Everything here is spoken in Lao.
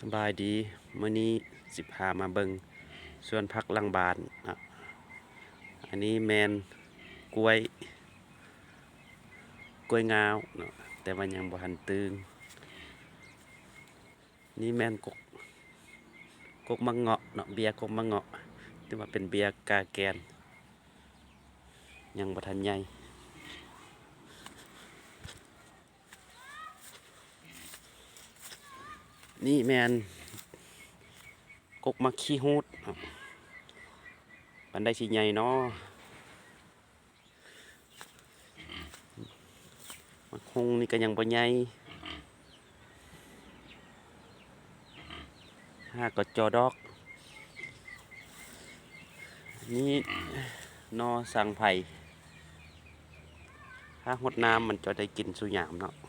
ສະບາຍດີ ມື້ນີ້ຊິພາມາເບິ່ງສວນຜັກຫຼັງບ້ານເນາະ. ອັນນີ້ແມ່ນກ້ວຍ ກ້ວຍງາວເນາະ ແຕ່ວ່າຍັງບໍ່ທັນຕຶງ. ນີ້ແມ່ນກົກ ກົກໝາກເງາະເນາະ ເບ້ຍກົກໝາກເງາະ ແຕ່ວ່າເປັນເບ້ຍກາແກ່ນ ຍັງບໍ່ທັນໃຫຍ່. ນີ້ແມ່ນກົກໝາກຂີ້ຫູດ ປານໃດຊິໃຫຍ່ເນາະ. ໝາກຫຸ່ງນີ້ກໍຍັງບໍ່ໃຫຍ່ ຫາກໍຈໍດອກ. ນີ້ໜໍ່ສັງໄພ ຖ້າຫົດນ້ຳມັນຈະໄດ້ກິນສູ່ຍາມເນາະ.